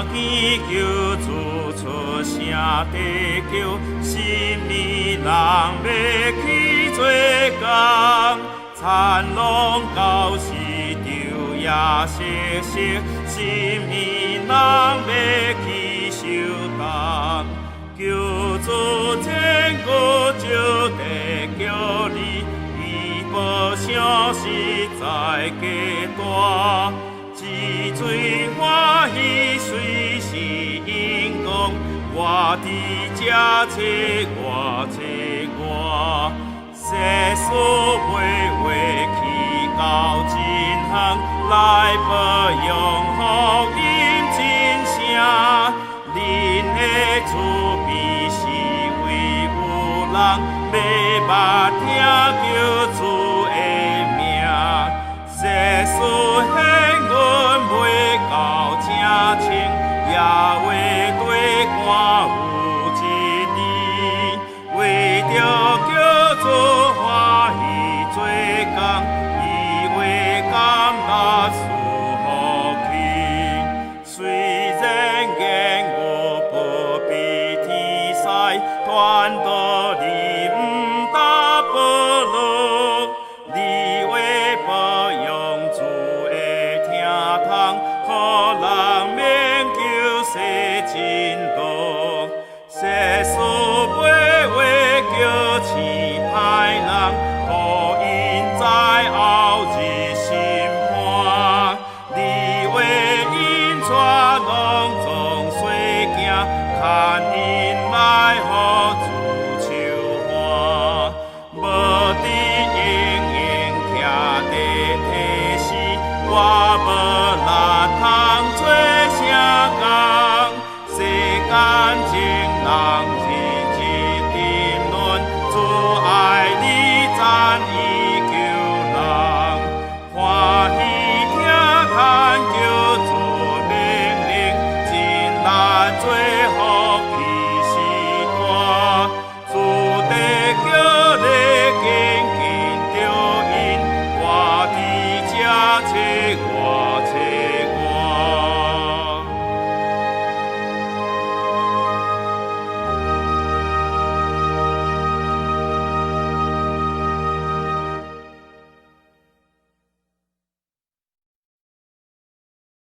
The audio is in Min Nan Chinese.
見救主出聲地叫，啥物人欲去做工？田農到時昼夜息息，啥物人欲去收擔？救主千古就得叫你，伊報賞實在加大。只最歡喜隨時應講，我佇這找我找我。世事袂話去到真遠，來報揚福音真聲。恁的慈悲是為有人欲捌聽救主的名。世事幸運袂到正清，也話對看有一日，為著叫主歡喜做工，伊話甘力賜福去。雖然言語不比天使，傳道理毋答保羅。你話保養主的聽通，予人免求世真道。世事袂話叫試歹人，予𪜶知後日審判。你話𪜶帶攏總細囝，牽𪜶來予主手看。無佇營營徛佇提示，我無力通做啥工。世間情人日日沉淪，主愛你讚伊救人。歡喜聽牽救主命令，盡力做。